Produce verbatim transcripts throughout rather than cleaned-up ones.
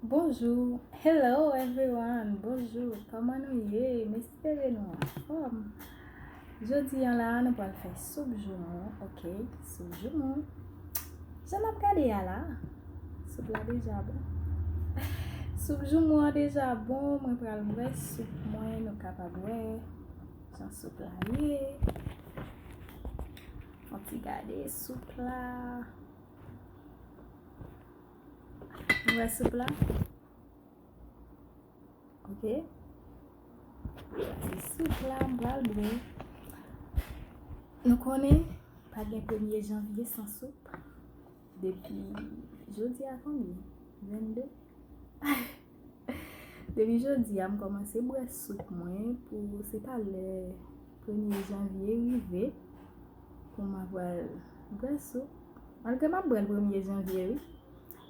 Bonjou. Hello everyone. Bonjou. Kòman nou ye? M espere nou anfòm. Jodi a la, nou pral fè soup joumou, ok? Soup joumou. Jan n ap gade a la, soup la deja bon. Soup joumou an deja bon, mwen pral bwè soup mwen, nou kapab wè jan soup la ye. Fè yon ti gade soup la. Nou wè soup la? Ok. Sa se soup la, m pral bwè. Nou konnen, pa gen premye janvye san soup. Depi jodi a konbyen? Vennde? Depi jodi a, m kòmanse bwè soup mwen pou se pa lè premye janvye rive pou m a pral bwè soup. Malgre m ap bwè l premye janvye, wi.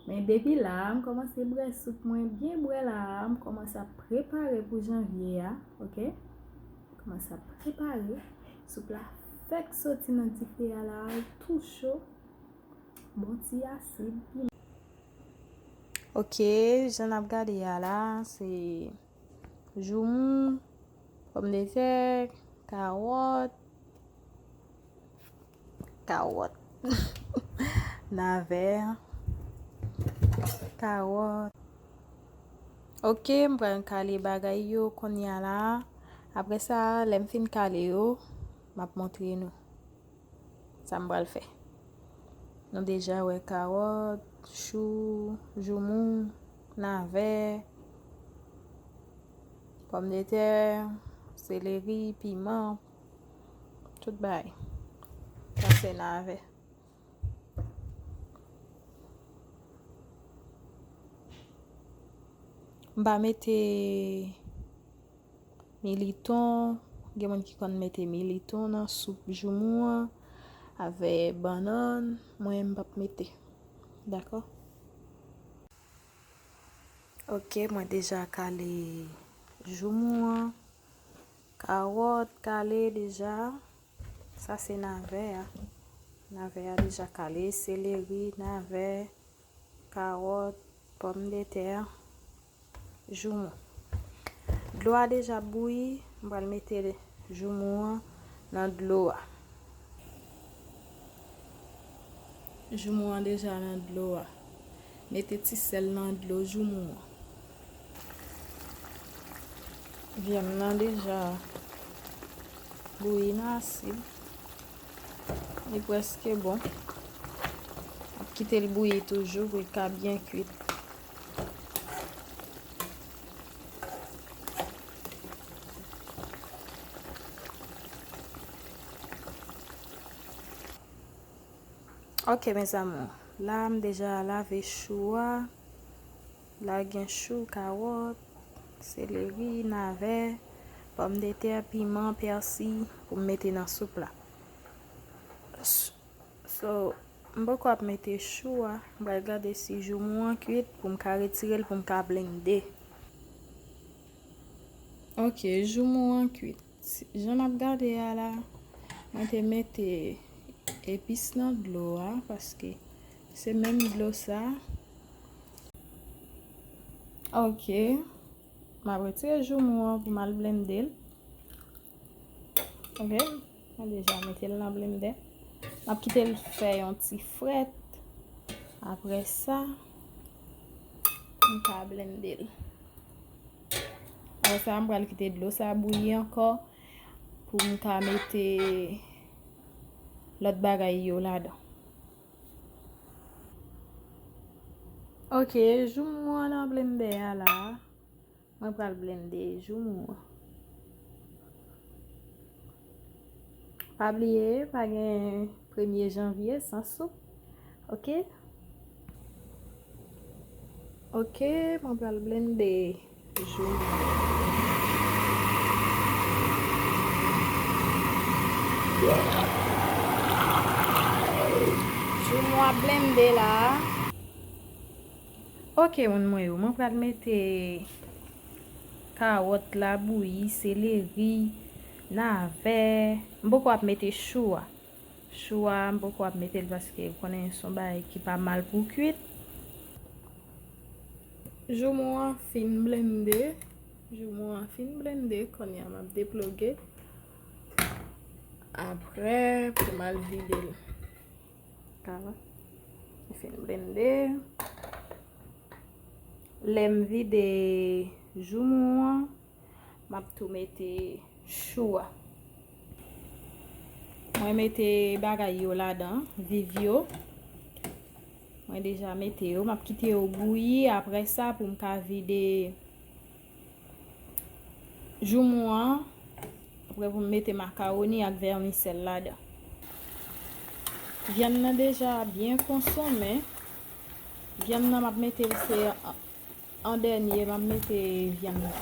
Men depi la a, m kòmanse bwè soup mwen byen bwè la a. M kòmanse ap prepare pou janvye a, ok? Kòmanse ap prepare. Soup la fèk soti nan dife a la, li tou cho. Bon ti asid, piman. Ok, jan n ap gade a la, se joumou, pòmdetè, kawòt, kawòt, navè, kawòt. Ok, m pral kale bagay yo kounye a la. Apre sa, lè m fin kale yo, m ap montre nou sa m pral fè. Nou deja wè kawòt, chou, joumou, navè, pòmdetè, seleri, piman, tout bagay. Sa se navè. M pa mete militon, gen moun ki konn mete militon nan soup joumou an, avè bannann, mwen m p ap mete. Dakò? Ok, mwen deja kale joumou an, kawòt kale deja. Sa se navè a. Navè a deja kale, seleri, navè, kawòt, pòmdetè, joumou. Dlo a deja bouyi, m pral mete joumou an nan dlo a. Joumou an deja nan dlo a. Mete ti sèl nan dlo joumou an. Vyann nan deja bouyi nan asid. Li prèske bon. Ap kite l bouyi toujou pou l ka byen kwit. Ok, mes amours. La, m deja lave chou a. La gen chou, kawòt, seleri, navè, pòmdetè, piman, pèsi pou m mete nan soup la. S-, so, m poko ap mete chou a. M pral gade si joumou an kwit pou m ka retire l pou m ka blende. Ok, joumou an kwit. Jan n ap gade a la, mwen te mete epis nan dlo a, paske se menm dlo sa. Ok. M ap retire joumou an pou m al blende l. Ok. Mwen deja mete l nan blendè. M ap kite l fè yon ti frèt. Apre sa, m ka blende l. Apre sa, m pral kite dlo sa bouyi ankò pou m ka mete lòt bagay yo ladan. Ok, joumou an nan blendè a la. Mwen pral blende joumou an. Pa bliye, pa gen premye janvye san soup. Ok? Ok, mwen pral blende joumou. Joumou ap blende la. Ok, moun mwen yo, mwen pral mete kawòt la bouyi, seleri, navè. M poko ap mete chou a. Chou a, m poko ap mete l paske ou konnen se yon bagay ki pa mal pou kwit. Joumou an fin blende. Joumou an fin blende. Kounye a m ap deploge. Apre, pou m al vide l. Ala. Li fin blende. Lè m vide joumou an, m ap tou mete chou a. Mwen mete bagay yo ladan, viv yo. Mwen deja mete yo. M ap kite yo bouyi. Apre sa, pou m ka vide joumou an. Apre, pou m mete makawoni ak vèmisèl ladan. Vyann nan deja byen konsonmen. Vyann nan, m ap mete l se an, an dènye, m ap mete vyann nan.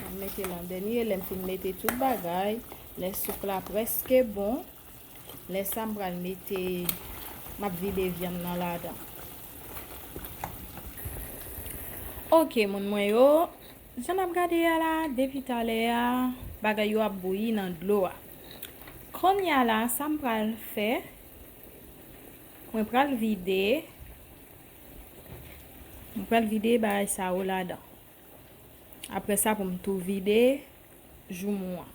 M ap mete l an dènye, lè m fin mete tout bagay, lè soup la prèske bon, lè sa m pral mete, m ap vide vyann nan ladan. Ok, moun mwen yo, jan n ap gade a la, depi talè a, bagay yo ap bouyi nan dlo a. Kounye a la, sa m pral fè, mwen pral vide, mwen pral vide bagay sa yo ladan. Apre sa, pou m tou vide joumou an.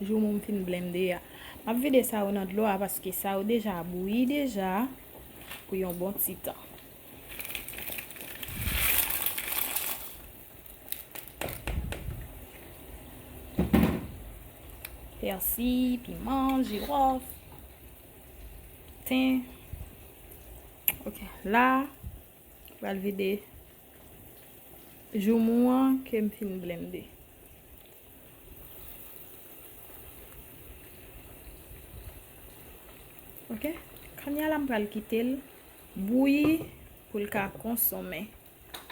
Joumou m fin blende a. M ap vide sa yo nan dlo a paske sa yo deja bouyi deja pou yon bon ti tan. Pèsi, piman, jiwòf, ten. Ok, la, pral vide joumou an ke m fin blende. Ok? Kounye a la, m pral kite l bouyi pou l ka konsonmen.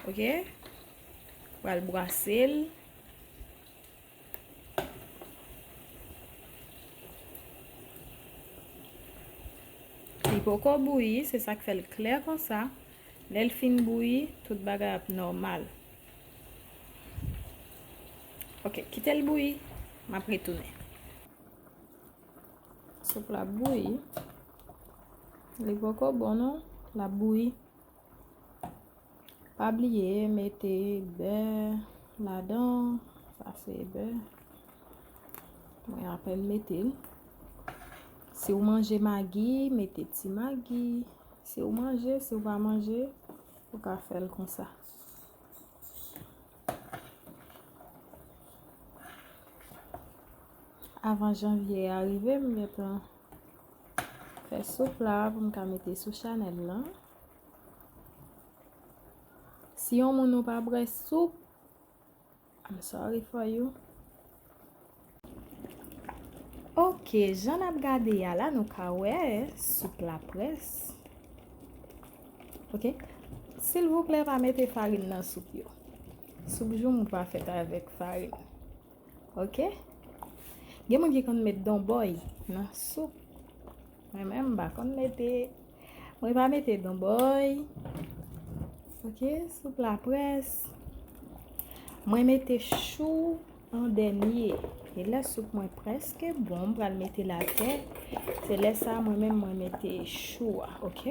Ok? Pral brase l. Li poko bouyi, se sa k fè l klè konsa. Lè l fin bouyi, tout bagay ap nòmal. Ok, kite l bouyi, m ap retounen. Soup la ap bouyi. Li poko bon non, l ap bouyi. Pa bliye mete bè ladan, sa se bè. Mwen apèn mete l. Si w manje magi, mete ti magi. Si w manje, si w pa manje, ou ka fè l konsa. Avan janvye a rive, m gentan fè soup la pou m ka mete sou chanèl lan. Si yon moun ou pa bwè soup, I'm sorry for you. Ok, jan n ap gade a la, nou ka wè soup la près. Ok? Silvouplè, pa mete farin nan soup yo. Soup joumou pa fèt avèk farin. Ok? Gen moun ki konn met donbòy nan soup. Mwen menm, m pa konn mete, mwen pa mete donbòy. Ok, soup la près. Mwen mete chou an dènye. E lè soup mwen prèske bon, m pral mete l atè. Se lè sa, mwen menm, mwen mete chou a, ok?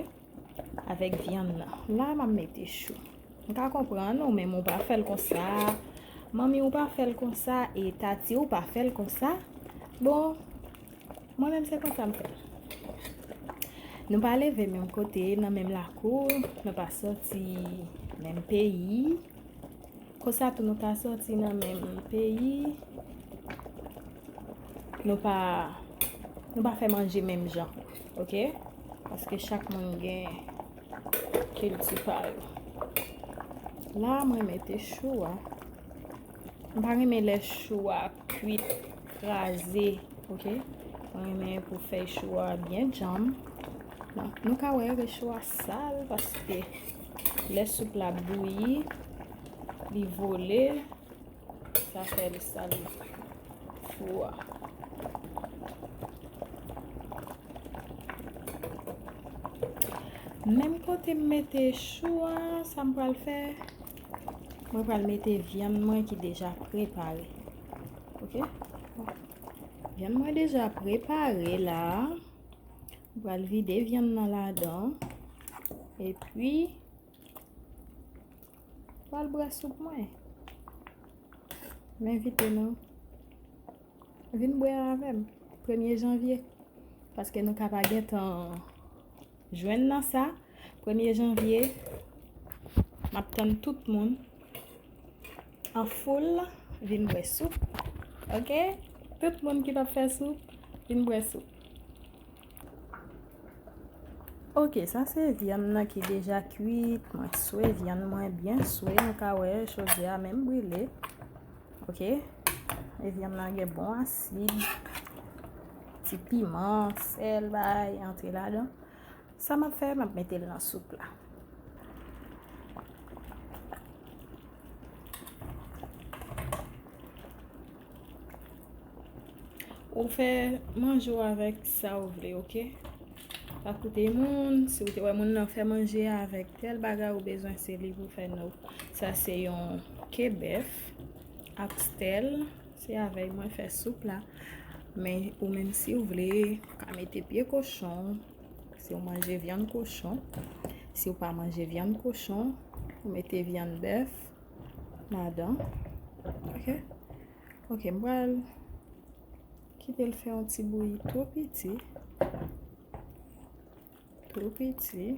Avèk vyann nan. La, m ap mete chou. M ka konprann ou menm ou pa fè l konsa. Manmi ou pa fè l konsa. E tati ou pa fè l konsa. Bon, mwen menm se konsa m fè l. Nou pa leve menm kote, nan menm lakou. Nou pa sòti menm peyi. Konsa tou nou ka sòti nan menm peyi. Nou pa, nou pa fè manje menm jan, ok? Paske chak moun gen kilti pa yo. La, mwen mete chou a. M pa renmen lè chou a kwit, kraze, ok? Mwen renmen pou fèy chou a byen djanm. Donk, nou ka wè ke chou a sal paske lè soup la bouyi, li vole, sa fè li sal fou a. Menm kote m mete chou a, sa m pral fè, mwen pral mete vyann mwen ki deja prepare. Ok? Vyann mwen deja prepare la. M pral vide vyann nan ladan. Epi, m Pral bwè soup mwen. M envite nou. Vin bwè avè m. Premye janvye. Paske nou ka pa gentan jwenn nan sa. Premye janvye, m ap tann tout moun an foul vin bwè soup. Oke? Tout moun ki p ap fè soup, vin bwè soup. Oke, sa se vyann nan ki deja kwit. Mwen swe vyann mwen byen swe. Nou ka wè chodyè a menm brile. Oke? E vyann nan gen bon asid. Ti piman, sèl, bay, antre ladan. Sa m ap fè, m ap mete l nan soup la. Ou fè manje w avèk sa ou vle, oke? Pa koute moun, si w te wè moun nan fè manje avèk tèl bagay ou bezwen, se li pou fè nou. Sa se yon ke bèf ak stèl, se avèk mwen fè soup la. Men ou menm si w vle, ou ka mete pye kochon, si w manje vyann kochon. Si w pa manje vyann kochon, ou mete vyann bèf ladan. Oke? Oke, m pral kite l fè yon ti bouyi tou piti. Tou piti.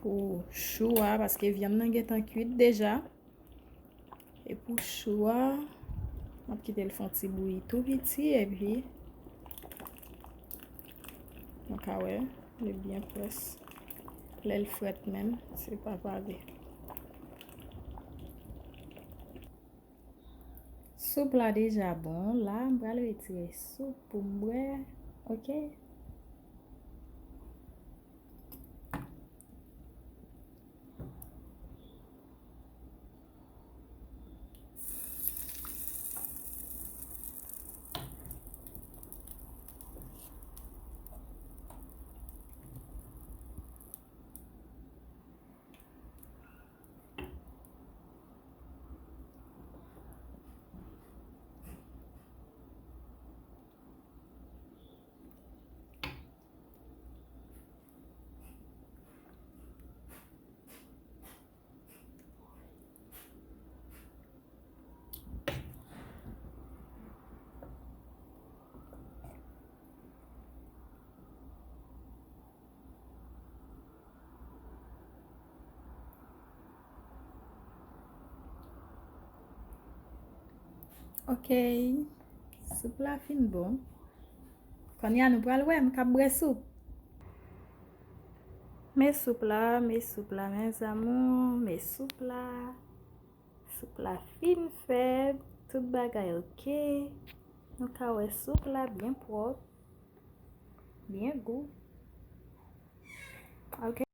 Pou chou a, paske vyann nan gentan kwit deja. E pou chou a, m ap kite l fè yon ti bouyi tou piti, epi nou ka wè, li byen près. Lè l frèt menm, se pa pale. Soup la deja bon, la m pral retire soup pou m bwè, oke? Ok, soup la fin bon. Kounye a nou pral wè m k ap bwè soup. Men soup la, men soup la, mes amours, men soup la. Soup la fin fèt, tout bagay ok. Nou ka wè soup la byen pwòp, byen gou. Ok.